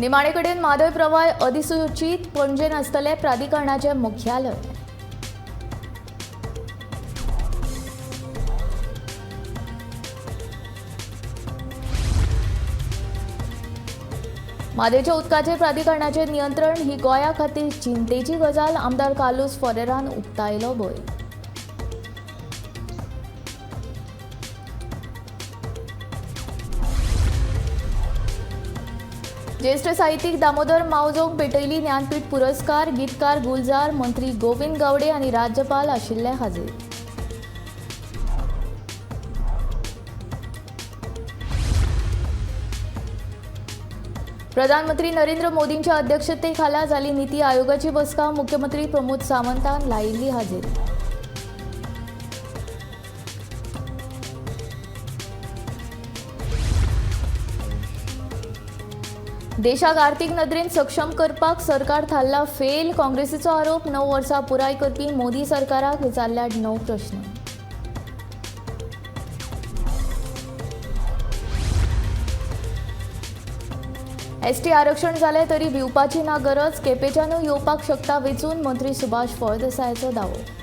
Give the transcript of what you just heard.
निमाणे कडेन म्हादय प्रवाह अधिसुचीत, पणजेन आसतलें प्राधिकरणाचें मुख्यालय. म्हादयच्या उदकाचेर प्राधिकरणाचें नियंत्रण ही गोंया खातीर चिंतेची गजाल, आमदार कार्लुस फेरेरान उक्तायलो भंय. ज्येष्ठ साहित्यिक दामोदर मावजोंक भेटयली ज्ञानपीठ पुरस्कार, गीतकार गुलजार, मंत्री गोविंद गावडे आनी राज्यपाल आशिल्ले हाजीर. प्रधानमंत्री नरेंद्र मोदींच्या अध्यक्षतेखाला जाली नीती आयोगाची बसका, मुख्यमंत्री प्रमोद सावंतान लायिल्ली हाजेरी. देशाक आर्थिक नदरेन सक्षम करपाक सरकार थारला फेल, काँग्रेसीचो आरोप. 9 वर्सां पुराय करपी मोदी सरकाराक विचारल्यार 9 प्रश्न. एसटी आरक्षण जालें तरी भिवपाची ना गरज, केपेच्यानूय येवपाक शकता वेंचून, मंत्री सुभाष फळदेसायाचो दावो.